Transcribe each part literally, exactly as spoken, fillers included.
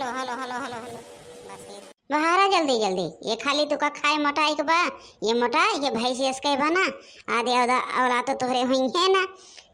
हेलो, हेलो, हेलो, हेलो। बस ये। बहारा जल्दी, जल्दी। ये खाली तुका खाए मोटाई के बा, ये मोटा, ये भैंस यस के बना। आदे औदा-, औलाद तो तोहरे हुई है ना,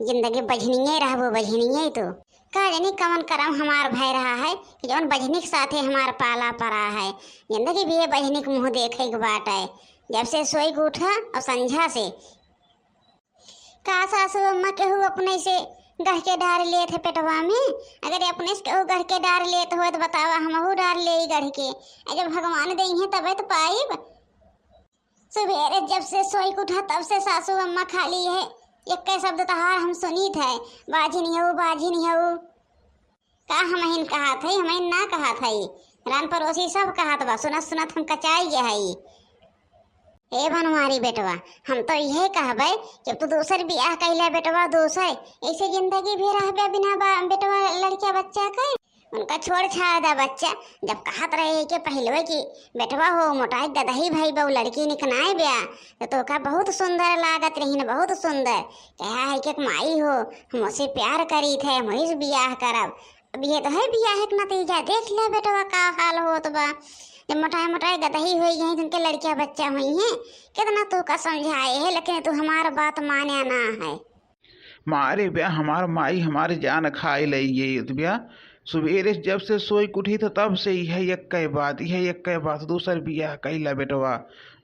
जिंदगी बझनिये रहबो, बझनिये तो। का जानी कवन करम हमार भय रहा है कि जौन बझनी के साथे हमार पाला परा है। जिंदगी भी ये बझनी के मुँह देखे के बाटे, जब से सोई के उठा और संझा से। का सासू अम्मा केहू अपने से गढ़ के डार लेत है पेटवा में? अगर अपने से केहू गढ़ के डार लेत हो तो बतावा, हमहू डार ले गढ़ के। अ जब भगवान देइहें तबे तो पाइब। सुबेरे जब से सोई के उठा तब से सासू अम्मा खाली है एक्के शब्द तहार हम सुनीत है, बाझिन हऊ, बाझिन हऊ। का हमहिन कहत हई? हमहिन ना कहत हई, रान पड़ोसी सब कहत बा, सुनत सुनत हम कचाई गए हई। ए बनवारी बेटवा, हम तो इहे कहबे कि अब तू दूसर बियाह कैला बेटवा, दूसर, ऐसे जिंदगी भी रहबे बिना बा-, बेटवा लड़किया बच्चा के। उनका छोड़ छाड़ दा बच्चा, जब कहत रहे कि पहलवे कि बेटवा हो मोटाई गदही भई बा, उ लड़की निकनाए ब्या, तो तोका बहुत सुंदर लागत रही न, बहुत सुंदर। कहा है कि एक माई हो, हम उसे प्यार करी थे, हम वही से बियाह करब। अब ये तो है बियाह के नतीजा, देख ले बेटवा का हाल होत बा। जब मोटाए मोटाए गदही होई गई, जिनके लड़किया बच्चा हुई हैं, कितना तू का समझाए है, लेकिन तू हमार बात माने ना है। मारे ब्या, हमार माई हमार जान खाए लई गई ब्या। सुबेरे जब से सोई के उठी तो तब से यह एक बात, यह एक बात, दूसर बियाह कैला बेटवा,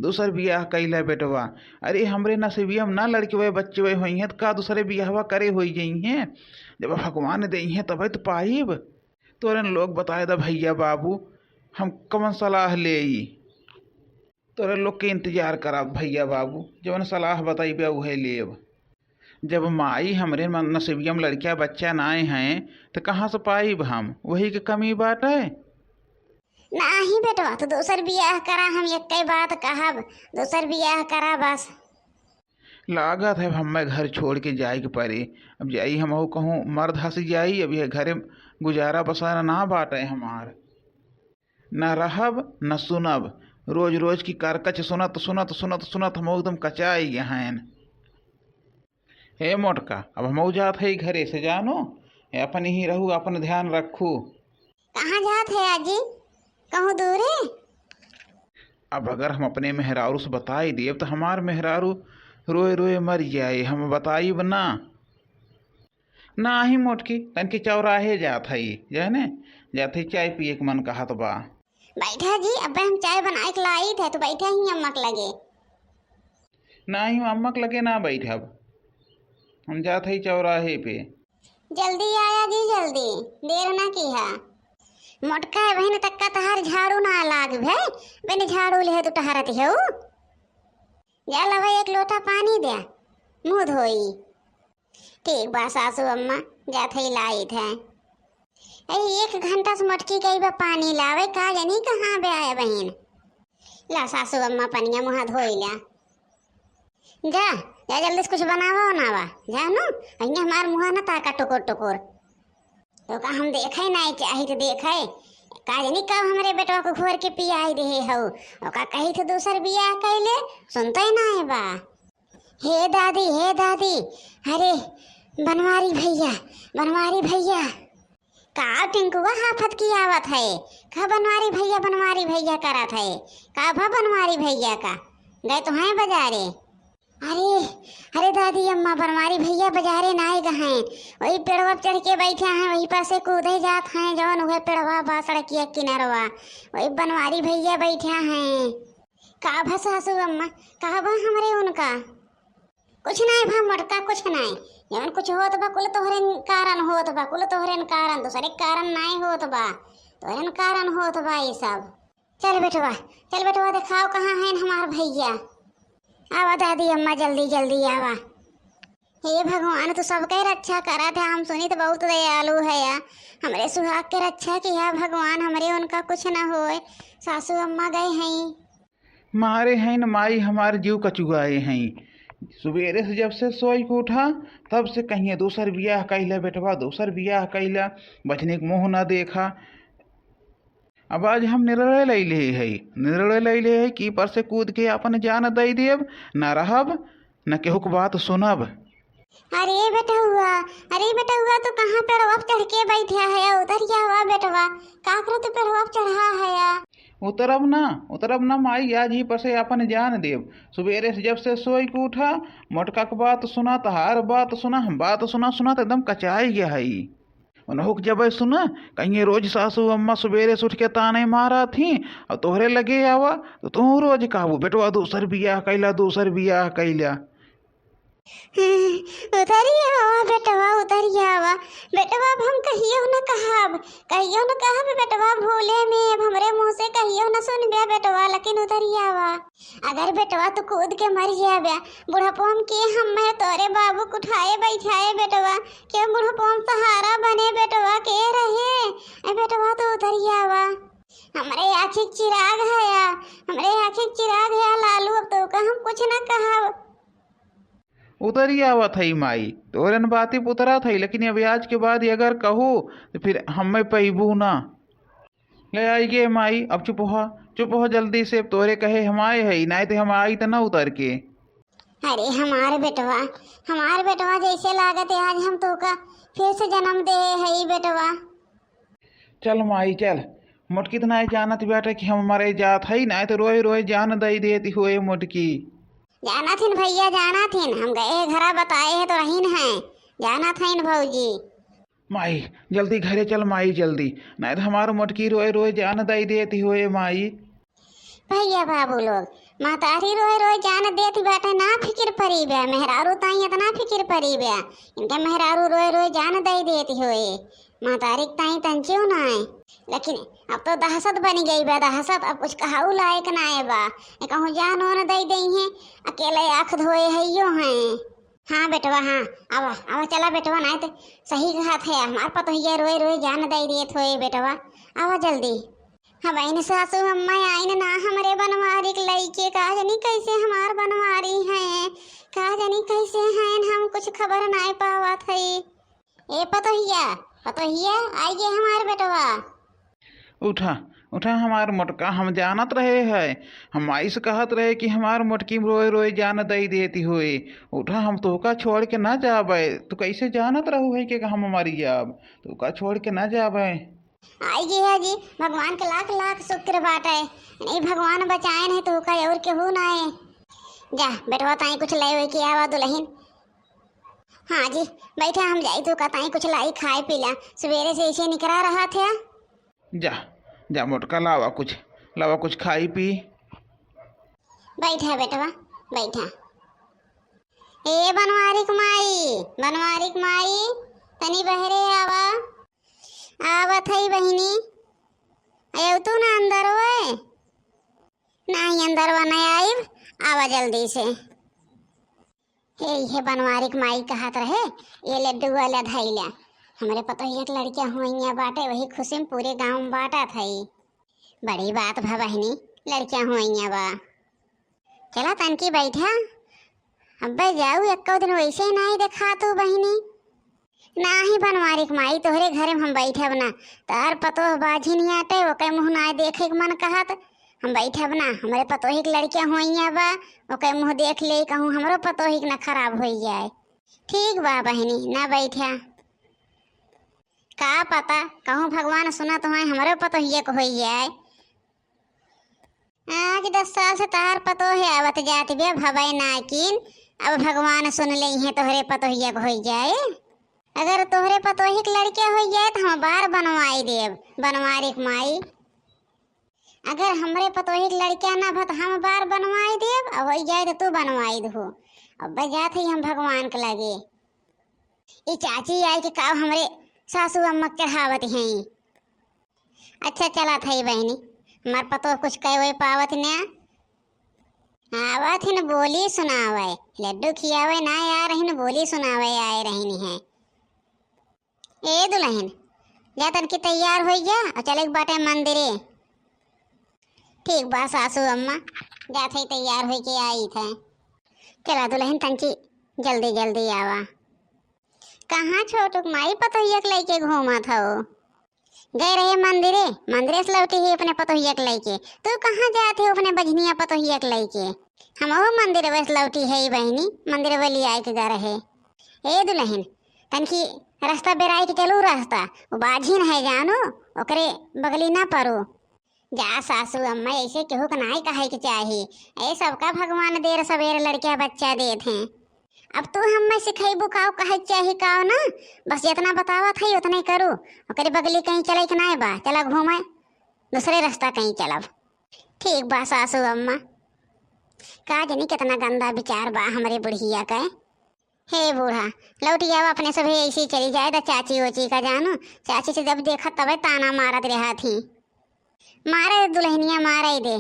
दूसर बियाह कैला बेटवा। अरे हमरे नसीबिया में ना लड़के हुए बच्चे हुए हुई हैं, तो का दूसरे बियाहवा करे होई गई हैं? जब भगवान देइहें तबे तो पाइब। तोरन लोग बताए दा भैया बाबू, हम कवन सलाह लेई? तोरे लोग के इंतजार करब भैया बाबू, जवन सलाह बताइबे उहे लेब। जब माई हमरे मन-, नसीबिया में लड़किया बच्चा नाए हैं, तो कहाँ से पाइब हम? वही के कमी बाटे। नाही बेटवा, तू दूसर बियाह करा, हम एक्के बात कहब, दूसर बियाह करा बस। लागत है अब हमें घर छोड़ के जाए के पड़ी। अब जाई हमहू कहूँ मर्द हंस जाई, अब यह घरे गुजारा बसारा ना बाटे हमार। न रहब न सुनब, रोज रोज की करकच सुनत सुनत सुनत सुनत हम एकदम कचाई गए हैं। हे मोटका, अब हमहू जात है घरे से, जानो, अपन ही रहू, अपन ध्यान रखू। कहाँ जात है आजी? कहूँ दूरे? अब अगर हम अपने मेहरारू से बताई देब तो हमार मेहरारू रोए रोए मर जाए, हम बताइब ना। नाही मोटकी, तनकी चौराहे जात हई, जाने, जात हई चाय पिए के मन कहत बा। बैठा जी, अबे हम चाय बनाए के लाई थे, तू बैठा ही अम्मा के लगे। नाही, हम अम्मा के लगे ना बैठब, हम जात हई चौराहे पे। जल्दी आया जी, जल्दी, देर ना किहा। मोटका है बहन, तक का तहार झाड़ू ना लाग भे, बिन झाड़ू ले तू टहरत हेऊ। जा लवा एक लोटा पानी दे, मुँह धोई। ठीक बा सासू अम्मा, जात हई लाइत है। ए, एक घंटा से मोटकी गई बा पानी लावे, का जानी कहाँ बे आया बहिन। ला सासू अम्मा पनिया मुँह धोई ला। जा, जा जल्दी से कुछ बनावा उनावा, जा नु, अहिया हमार मुँह न ताका टुकुर टुकुर। तो का हम देखे नाई चाही तो देखे, का जानी कब हमरे बेटवा को घोर के पियाई देहे हऊ, ओका कही तो दूसर बियाह कैले, सुनते नाई बा। हे दादी, हे दादी, अरे बनवारी भैया, बनवारी भैया। का टिंकुआ हाफत की आवत है? का बनवारी भैया, बनवारी भैया करत है? का भा बनवारी भैया का? गए तो हैं बाजारे? अरे, अरे दादी अम्मा, बनवारी भैया बाजारे नाई गए हैं। वही पेड़वा पे चढ़ के बैठे हैं, वही पर से कूदे जात हैं, जौन उहे पेड़वा बा सड़किया किनारवा, वही बनवारी भैया बैठे हैं। का भा सासू अम्मा, का भा हमरे उनका? कुछ नाई भा मोटका, कुछ नाई। जवन कुछ होत बा, कुल तोहरे कारण होत बा, कुल तोहरे कारण, दूसरे कारण नाई होत बा, तोहरे कारण होत बा ये सब। चल बेटवा, चल बेटवा, देखाओ कहाँ हैं हमार भैया। आवा दादी अम्मा, जल्दी जल्दी आवा। हे भगवान, तू सबके रक्षा करा था। हम सुनी तो बहुत दयालु है या, हमरे सुहाग के रक्षा किया भगवान, हमरे उनका कुछ ना होए। सासू अम्मा गए हैं। मारे हैं न माई, हमार जीव कचुआए हैं। सुबेरे से जब से सोई के उठा, तब से कहिए दोसर बियाह कैला बेटवा, दोसर बियाह कैला, बचने के मुँह ना देखा। अब आज हम निर्णय ले ले है, निर्णय ले ले है कि पर से कूद के अपन जान दे देब, ना रहब, न केहू के बात सुनब। अरे बेटउआ, अरे बेटउआ, तू कहाँ पेड़वा पे चढ़ के बैठा है? उतरि आवा बेटवा, का करे तू पेड़वा पे चढ़ा है? उतरब ना, उतरब ना माई, आज ही पर से आपन जान देब। सुबेरे से जब से सोइ के उठा, मोटका के बात सुना, तहार बात सुना, हम बात सुना, सुना त एकदम कचाइ गया है। उनहु के जब सुना, कहिए रोज सासू अम्मा सुबेरे से उठ के ताने मारा थी, और तोहरे लगे आवा, तो तू रोज कहबू, "बेटवा दूसर बियाह कैला, दूसर बियाह कैला।" उतरि आवा बेटवा, उतरि आवा। बेटवा, अब हम कहियो न कहब, कहियो न कहब बेटवा, भूले में अब हमरे मुँह से कहियो न सुनबे बेटवा, लेकिन उतरि आवा। अगर बेटवा तू कूद के मरि जाबे, बुढ़पो में के हम्मे तोरे बाबू के उठाए बैठाए बेटवा, के बुढ़पो में सहारा बने बेटवा, के रहे? ए बेटवा, तू उतरि आवा। हमरे आँखी के चिराग हया, हमरे आँखी के चिराग हया लालू, अब तोका हम कुछ न कहब। उतरि आवत हई माई, तोरन बाती पे उतरत हई, लेकिन अब आज के बाद ये अगर कहू तो फिर हम्मे पइबू ना। ले आई गे माई, अब चुप हो, चुप हो जल्दी से, अब तोरे कहे हम आए हई, नाहीं तो हम आई त ना उतर के। अरे हमार बेटवा, हमार बेटवा, जैसे लागत है आज हम तोका फिर से जन्म दे हई बेटवा। चल माई चल, मोटकी त नाहीं जानत बाटे कि हम मरे जात हई, नाहीं तो रोए रोए जान दई देती होए मोटकी। जानत हिन भइया, जानत हिन, हम गए हैं घरा बताए हैं तो रहीन हैं, जानत हईन भौजी। माई, जल्दी घरे चल माई, जल्दी, नाहीं तो हमार मोटकी रोए रोए जान दई देती होए माई। भइया बाबू लोग, महतारी रोए रोए जान देती बाटे, ना फिकिर परी बे, मेहरारू ताई इतना फिकिर परी बे, इनके मेहरारू रोए रोए जान दई देती होए, महतारी के ताई तंचियो नाय। लेकिन अब तो दहशत बनी गई बे, दहशत, अब कुछ कहऊ लायक नाय बा, ये कहूँ जान ओन दई देई हैं, अकेले आँख धोए हइयो हैं। हाँ बेटवा, हाँ, आवा, आवा, चला बेटवा, नाय त सही कहत है, हमार पतोहिया रोए रोए जान दई देत होए बेटवा, आवा जल्दी। हमाइन सासू अम्मा आइन ना हमरे बनवारी के लइके, का जानी कैसे हमार बनवारी हैं, का जानी कैसे हैं, हम कुछ खबर नाय पावत हई। ए पतोहिया, पतोहिया, आई गे हमार बेटवा। उठा, उठा हमार मोटका, हम जानत रहे है, हम माई से कहत रहे कि हमार मोटकी रोए रोए जान दई देती होए। उठा, हम तोहका छोड़ के ना जाबे। तू कैसे जानत रहू है कि हम मरी जाब? तोहका छोड़ के ना जाबे। आई गे है जी, भगवान के लाख लाख शुक्र बाटे, नहीं भगवान बचाए नहीं तोहका और केहू ना है। जा बेटवा, ताई कुछ ले ओए के आवा दुलहिन। हाँ जी, बैठा, हम जाई तोहका ताई कुछ लाई खाए पीला, सुबेरे से ऐसे निकरा रहा थे। जा, जा मोटका, लावा कुछ, लावा कुछ खाई पी। बैठा बेटवा, बैठा। ए बनवारी के माई, बनवारी के माई, तनी बहरे आवा। आवत हई बहिनी। अयौ तू ना अंदर ओए? नाहीं अंदरवा नाहीं आइब, आवा जल्दी से। हे, इहे बनवारी के माई कहत रहे, ये लड्डू वाला धइला। हमरे पतोहिया के लड़किया हुइया बाटे, वही खुशी में पूरे गाँव में बाँटत हई। बड़ी बात भा बहिनी, लड़किया हुइया बा। चला तनकी बैठा। अब्बे जाऊ, एक्को दिन वैसे ही नाहीं देखा तू बहिनी। नाहीं बनवारी के माई, तोहरे घरे में हम बैठब ना। तोहर पतोह बाझिन आटे, ओके मुँह नाहीं देखे के मन कहत। हम बैठब ना, हमरे पतोही के लड़किया होइया बा, ओके मुँह देख ले, कहूँ हमरो पतोही के ना खराब होई जाए। ठीक बा बहिनी, ना बैठा। का पता, कहूँ भगवान सुनत होए, हमरो पतोहिया के होई जाए। आज दस साल से तोहार पतोह आवत जात बिया, भवे नाकिन, अब भगवान सुन लेइहें तोहरे पतोहिया के होई जाए। अगर तोहरे पतोही के लड़किया होई जाए, त हम बार बनवाई देब, बनवारी के माई। अगर हमरे पतोही के लड़किया ना भा, त हम बार बनवाई देब, आ होई जाए, त तू बनवाई दहो। अब जात हई हम भगवान के लगे। ई चाची आई के काव हमरे सासू अम्मा के चढ़ावत हैं। अच्छा चलत हई बहिनी, हमार पतोह कुछ कहे पावत ना। आवत हिन बोली सुनावे, लड्डू खियावे ना आ रहिन, बोली सुनावे आए रहिन हैं। ए दुलहिन, जा तनकी तैयार होई जा और चले के बाटे मंदिरे। ठीक बा सासू अम्मा, जात हई तैयार होई के आई थे। चला दुलहिन तनकी जल्दी जल्दी आवा। कहाँ छोटुक माई पतोहिया के लइके घूमत हऊ? गए रहे मंदिरे, मंदिरे से लौटी ही अपने पतोहिया के लइके। तू कहाँ जात है अपने बझनिया पतोहिया के लइके? हमहू मंदिरवे से लौटी है बहिनी, मंदिरवे लियाए के गा रहे। ए दुलहिन, तनकी रस्ता बेराइ के चलू रस्ता, उ बाझिन है जानो, ओकरे बगली ना परो। जा सासू अम्मा, ऐसे केहू के नाई कहे के चाही। ए सबका भगवान देर सबेर लड़किया बच्चा देत हैं। अब तू हम्मे सिखैबू काव कहे के चाही काव ना, बस जितना बतावत है उतने करू। ओकरे बगली कहीं चले के नाई बा, चला घूमे, दूसरे रस्ता कहीं चलब। ठीक बा सासू अम्मा। का जनी कितना गंदा विचार बा हमरे बुढ़िया के। हे बूढ़ा, लौट जाओ अपने सभे ऐसे ही चली जाए द चाची ओची का जानू। चाची से जब देखत तबे ताना मारत रहत ही। मारे दुलहिनिया मारे दे।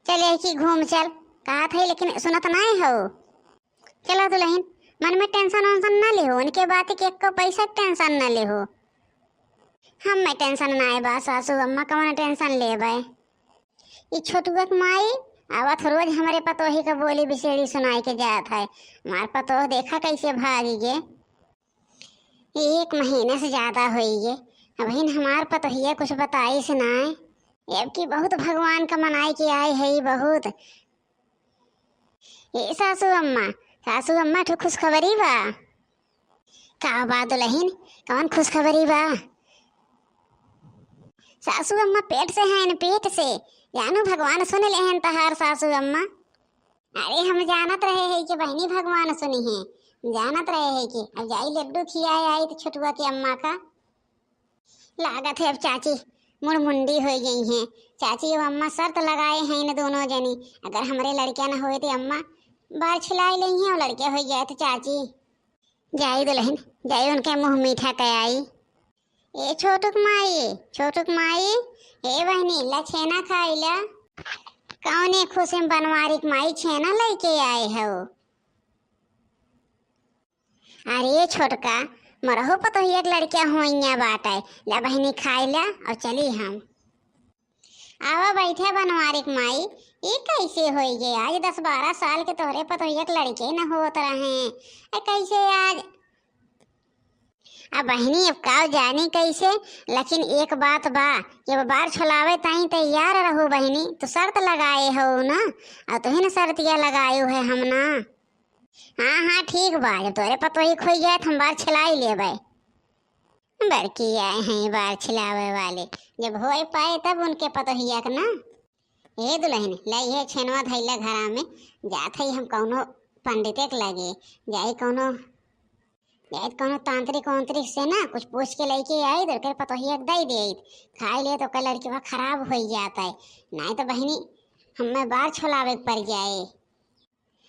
चले की घूम चल, कहत है लेकिन सुनत नाई हो। चलो दुलहिन, मन में टेंशन वेंशन ना लेहो, उनके बात के एको पैसा के टेंशन ना लेहो। हम्मे टेंशन नाई बा सासू अम्मा, कौन टेंशन लेबे? ई छोटुआ के माई आवत रोज हमरे पतोही का बोली बिसेड़ी सुनाई के जात है। हमार पतोह देखा कैसे भागी गे। एक महीने से ज्यादा होई गे, अबहिन हमार पतोहिया कुछ बताइस नाई। अब की बहुत भगवान का मनाई के आए है ई बहुत। ए सासू अम्मा, सासू अम्मा, ठो खुशखबरी बा। का बा दुलहिन, कौन खुशखबरी बा? सासू अम्मा पेट से हैं, पेट से। जानू भगवान सुन लेहन तहार सासू अम्मा। अरे हम जानत रहे है कि बहिनी भगवान सुनी है, जानत रहे है कि अब जाई लड्डू खियाए आई तो छोटुआ के अम्मा का। लागत है अब चाची मुड़ मुंडी हो गई हैं। चाची अब अम्मा शर्त लगाए हैं इन दोनों जनी, अगर हमरे लड़किया न होए तो अम्मा बार छिलाई लेई हैं और लड़के हो जाए तो चाची। जाई दुलहिन, जाई उनके मुँह मीठा कयाई। ए छोटुक माई, छोटुक माई, ए बहिनी, ला छेना खाई ला। कौने खुशी में बनवारी के माई छेना लेके आए हो? अरे छोटका, मोरहु पतोहिया के लड़किया होइया बाटे, ला बहिनी खाई ला और चली हम। आवा बैठे बनवारी के माई, ई कैसे होई गे? आज दस बारह साल के तोहरे पतोहिया के लड़के न होत रहे, ए कैसे आज? अब बहिनी अब का जानी कैसे, लेकिन एक बात बा कि अब बार छोलावे ताई तैयार रहू बहिनी, तो शर्त लगाए हो ना, और तुहिन शर्तिया लगायु है हम ना। हाँ हाँ ठीक बा, जब तोरे पतोही खोई जाए तो हम बार छिलाई लेबे। बड़की आए हैं बार छिलावे वाले, जब होए पाए तब उनके पतोहिया के ना। ए दुलहिन, लइहे छेनवा धइला घरा में, जात हई हम कौनो पंडिते के लगे, जाई कौनो, जाई कौनो तांत्रिक वांत्रिक से ना कुछ पूछ के लेके आई, दरकर पतोहिया के दई देइत, खाई ले तो ओकर लड़की खराब होई जात है, नाई तो बहिनी हमें बार छोलावे के पड़ जाए।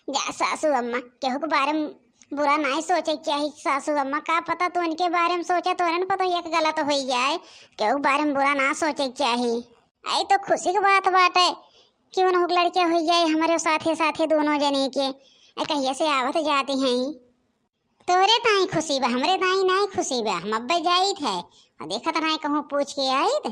जा सासू अम्मा, केहू के बारे में बुरा नाई सोचे के चाही सासू अम्मा, का पता तू उनके बारे में सोचा, तोहरे न पतोहिया के गलत होई जाए, केहू के बारे में बुरा ना सोचे के चाही। आई तो खुशी के बात बाटे कि उनहु के लड़के होई जाए हमरे साथे साथे दोनों जने के। ए, कहिया से आवत जाती हैं, तोहरे ताई खुशी बा, हमरे ताई नाई खुशी बा, हम अब्बे जाइत है, और देखत नाई कहूँ पूछ के आइत।